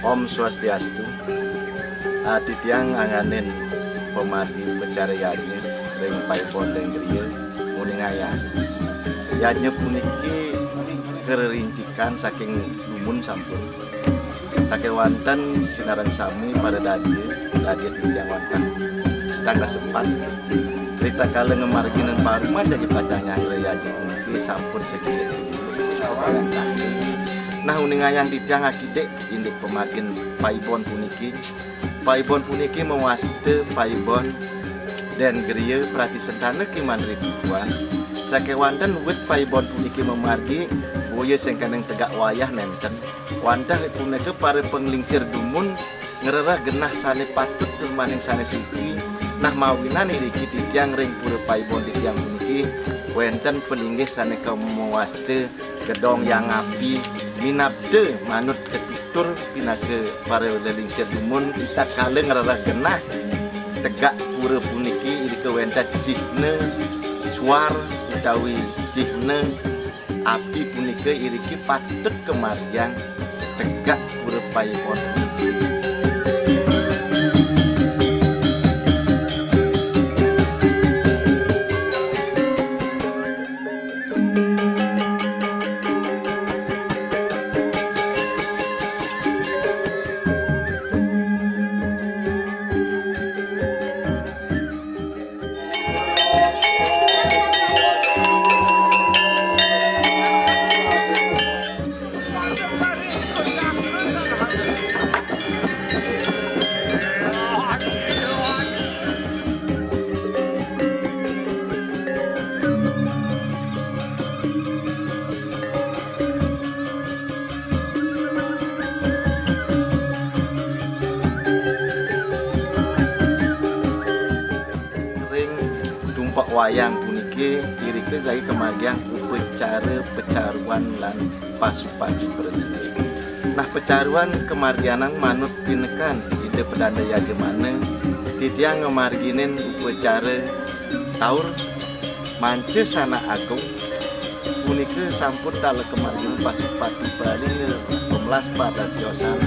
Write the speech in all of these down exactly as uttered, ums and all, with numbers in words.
Om Swastiastu. Ah, titiang angganin pamargi pacara yadnya ring paibon dén griya nguningayang. Yadnya puniki karerincikan saking dumun sampun. Sakéwanten sinareng sami para dadia, dadia titiang wantah tanggal sepat. Ritatkala ngamargiang paruman jagi pacang nyanggra yadnya puniki sampun sagilik-sagilik. Nah, nguningayang titiang akidik indik pamargin paibon puniki. Paibon puniki mawasta paibon dén griya pratisentana kimanripuan. Sakéwanten wit paibon puniki mamargi, boya sing kénten tegak wayah nénten. Wantah punika para panglingsir dumun ngrereh genah sané patut tur maning sané suci. Nah, mawinan iriki titiang ring pura paibon titiang puniki wénten palinggih sané kamawasta gedong Hyang Api, minabda manut kapitur pinaka para lelingsir dumun, ritatkala ngrereh genah tegak pura puniki irika wénten cihna suar utawi cihna api punika iriki patut kamargiang tegak pura paibon. Ring tumpak wayang puniki, irika jagi kamargiang upacara pecaruan lan pasupati pralina. Nah, pecaruan kamargianang manut pinekan Ida Pedanda Yajamana, titiang ngamarginin upacara taur manca sanak agung punika sampun taler kamargiang pasupati pralina, pemelas pada siosana.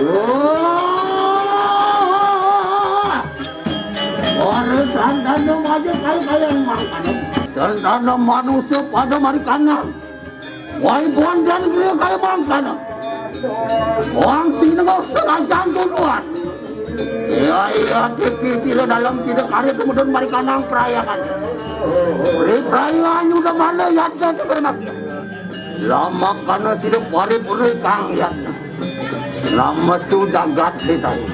Wah! Para santana maja kaya-kaya mangkana. Santana manusa pada marikanang. Wai bondan griya kaya mangkana. Wang sinengok serajan tuduhan. Iya, iya, tiki sira dalam sira karya tumudun marikanang prayangan. Ri prayangan yuda mana yatna tekermakya. Lamakana sida paripurna kang yatna. Namastu jagat hitahi.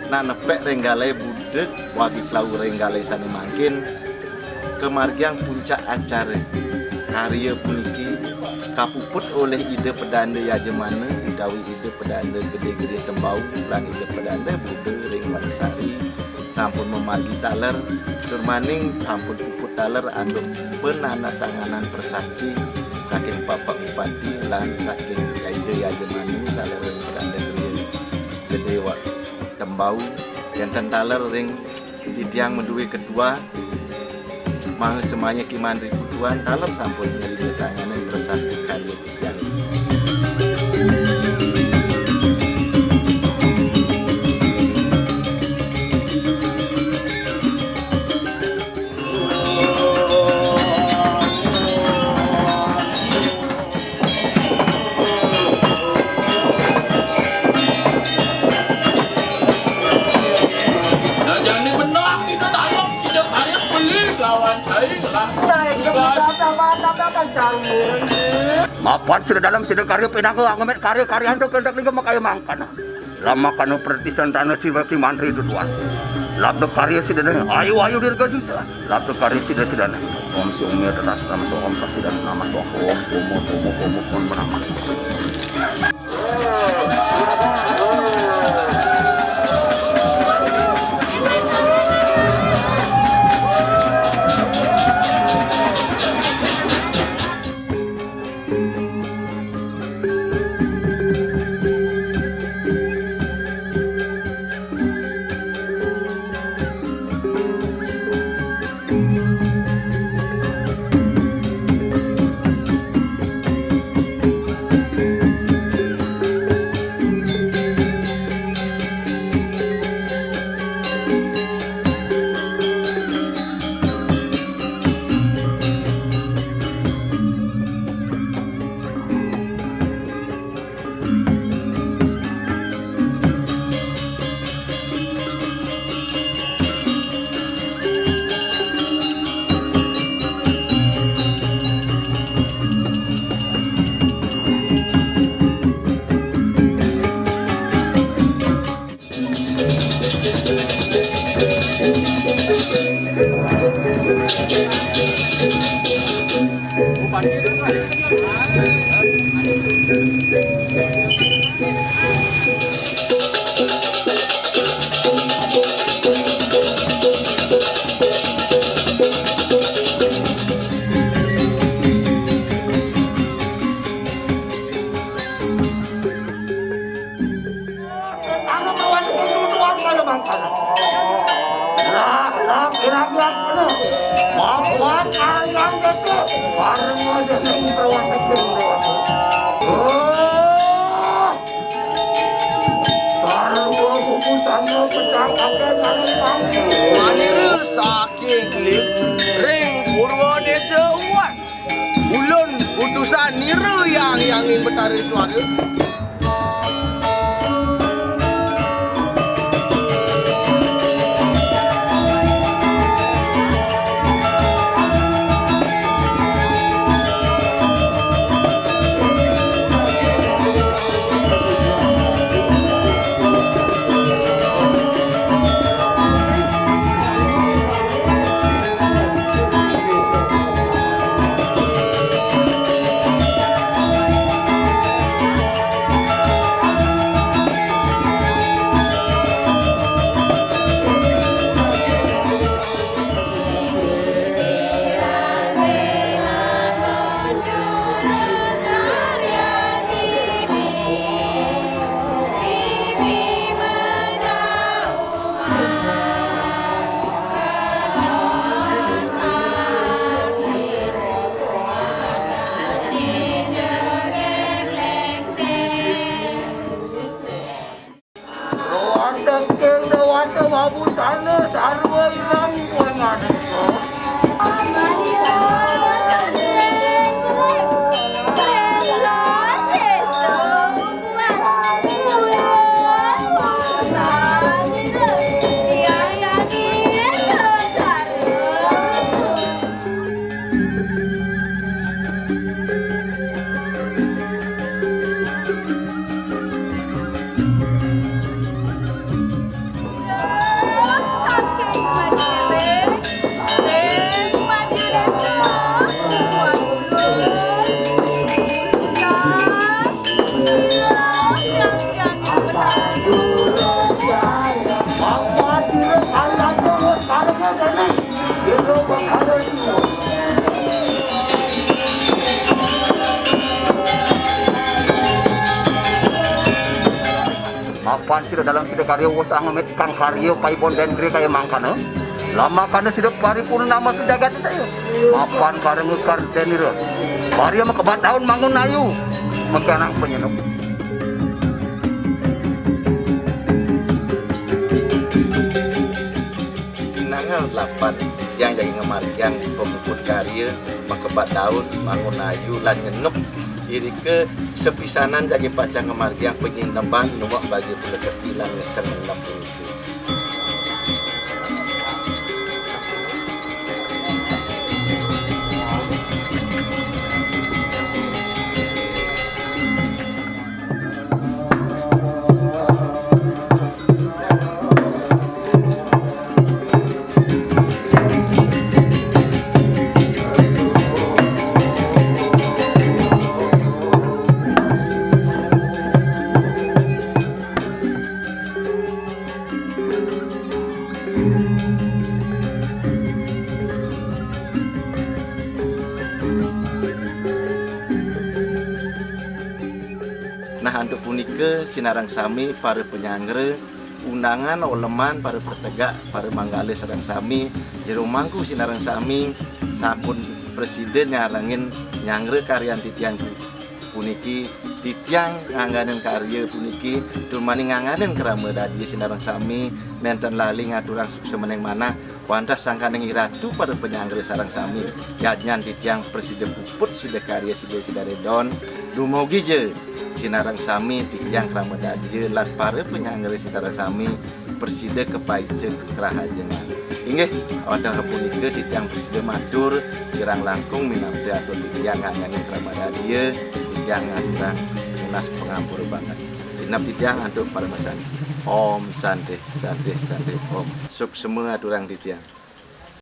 Nah, nepek ring galai budek, wagi klau ring galai sane mangkin, kamargiang puncak acara karya puniki kapuput olih Ida Pedanda Yajamana utawi Ida Pedanda Gede-Gede Tembau lan Ida Pedanda Buda ring Wangsari sampun mamargi taler, tur maning sampun puput taler antuk pananatanganan prasasti saking Bapak Bupati lan saking Ida Yajamana taler ring Pedanda Gede, Gede Wa-, Tembau, wenten taler ring titiang madué ketua, Maha Semaya Ki Mantri Putuan, taler sampun nrima tanganing prasasti karya titiang. Nah, jani benah kita dalam, kita karya beli lawan saing lah. Naik ke dalam, dalam, dalam, dalam, dalam, dalam. Mapan sida dalem sida karya pinaka angemet karya-karya antuk entek liga makaya mangkana. Lamakana pratisan tanah siwa Ki Mantri Tuan. Labda karya sida dane ayu ayu dirga sisa. Labda karya sida sida dane. Om sumir ras nama sohom prasidan nama sohom kumu kumu kumu pun menama. Anu mawan kudu tuan kalau mangkana. Lah, lah, kirang-kirang penuh. Mawan ayam itu, warung aja ning perawan kecil, perawan. Oh! Sarwa kukusannya pecah pakai tangan tangan. Manira saking ling ring Purwa Desa Uwan. Ulun utusan nira yang yangin Betara Suara. Sana sarwa ilang kuwi ngadeg. Mapan sira dalam sira karya wus angemet kang karya paibon dendri kaya mangkana. Lamakana sira paripurnama sejagat saya. Mapan karya ngekar dendra. Karya makebat daun mangun ayu. Mengkenang penyenuk. Pinanggal delapan, tiang jagi ngamargiang pemuput karya, makebat daun, mangun ayu, lan nyenuk. Irika sepisanan jagi pacang ngamargiang panyineban numbuk bagi peleket ilang ngeseng ngenep puniki. Nah, antuk punika sinareng sami para panyanggra, undangan oleman para petegak, para manggala sareng sami, jero mangku sinareng sami sampun prasida nyarengin nyanggra karyan titiang puniki, titiang ngangganin karya puniki, tur mani ngangganin krama dadya sinareng sami, nenten lali ngaturang suksmaning manah, wantah sangkaning iratu para panyanggra sareng sami, yadnyan titiang prasida puput sida karya sida sida redon, dumogi ja sinareng sami titiang krama dadya lan para panyanggra sinareng sami, prasida kapaica karahajengan. Inggih, wantah punika titiang prasida matur, kirang langkung minabda atur titiang ngangganin krama dadya, titiang ngaturang nunas pangampura banget. Sinep titiang antuk paramasanti. Om Santi, Santi, Santi, Om. Suksma aturang titiang.